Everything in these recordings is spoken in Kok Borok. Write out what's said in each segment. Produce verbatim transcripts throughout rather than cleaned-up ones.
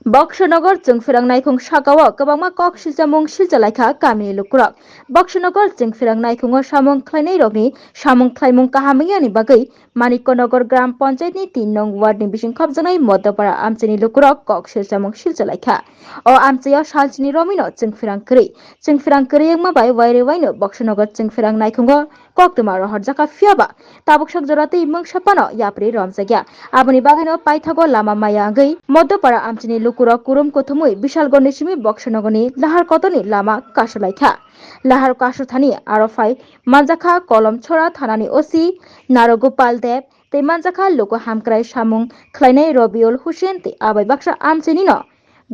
Boksonogor Chwngphirang Naikhung sakao kwbangma kok silchamung silchalaikha kamini lukurok. Boksonogor Chwngphirang Naikhungo samung khlainairokni samung khlaimung kaham wngyani bagwi Manikkonogor Gram Panchayatni tin nong wardni bising khopjaknai Moddopara amchaini lukurok kok silchamung silchalaikha. O amchaio salchini romwino chwngphirang kwrwi. Chwngphirang kwrwi wngma bai wairwi waino Boksonogor Chwngphirang Naikhungo koktwma rohorjakha, phiyaba tabuk sak jora twi mungsa phano yapri romjakya. Aboni bagwino paithago lama maya wngwi Moddopara amchini lukurok kurum kuthumwi Bishalgorni simi Boksonogorni lahar kotorni lama kasulaikha. Lahar kasuthani aro phai manjakha Kolomchora thanani O C Narogopal Deb tei manjakha luku hamkrai samung khlainai Robiul Hussein tei abai baksa amchinino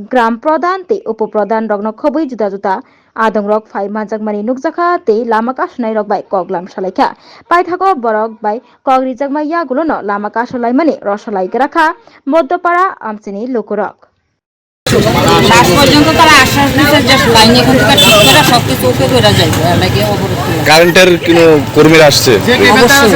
Gram Pradhan tei Upo Pradhan rokno khobwi juda juda adongrok phai manjakmani nukjakha tei lama kasunai rok bai koklam salaikha. Paithago borok bai kok rijakma yagulono lama kasulaimani rosalai grakha Moddopara amchini lukurok. Last পর্যন্ত তারা আশ্বাস দিচ্ছে যে লাইন এখান থেকে ঠিক করে সব কিছু ওকে করে যাইবে, এলাকায় অবরোধ করে। কারেন্টের কোনো কর্মীরা আসছে? অবশ্যই।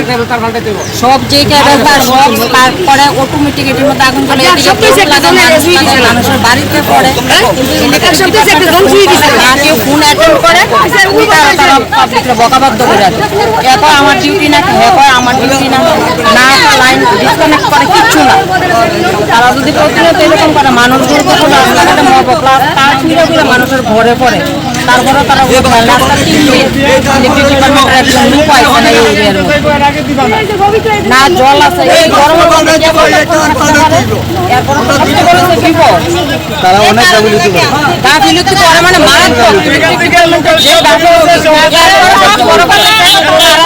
সব যে কেবল তার সব, তারপরে অটোমেটিক এটার মধ্যে আগুন চলে, এদিকে ফোন লাগে, মানুষ লাগে, মানুষের বাড়িতে পড়ে। কিন্তু ইলেকট্রিক ডিপার্টমেন্টের কোনো না কেউ ফোন অ্যাটেন্ড করে, উল্টা আরো তারা পাবলিককে বকাবদ্ধ করে আর কি। এ কয় আমার ডিউটি না, হে কয় আমার ডিউটি না, না একটা লাইন ডিসকানেক্ট করে কিচ্ছু না। তারা যদি প্রতিনিয়ত এরকম করে, মানুষগুলো তো কোনো রাস্তাঘাটে মব ক্লাব তার ফিরে ফিরে মানুষের ঘরে পড়ে, তারপরে তারা উঠে না। আজকে তিন দিন ইলেকট্রিক ডিপার্টমেন্টের একজন লোক আইসে না এই এরিয়ার মধ্যে। না জল আছে, এই গরমের মধ্যে কে কত কষ্ট করে? এরপরে তো সবচেয়ে বড় হচ্ছে বিপদ। তারা অনেক গাফিলতি করে। গাফিলতি করে মানে মারাত্মক। ইলেকট্রিক ডিপার্টমেন্টের যে গাফিলতি, এরপরে সবচেয়ে বড় কথা, তারা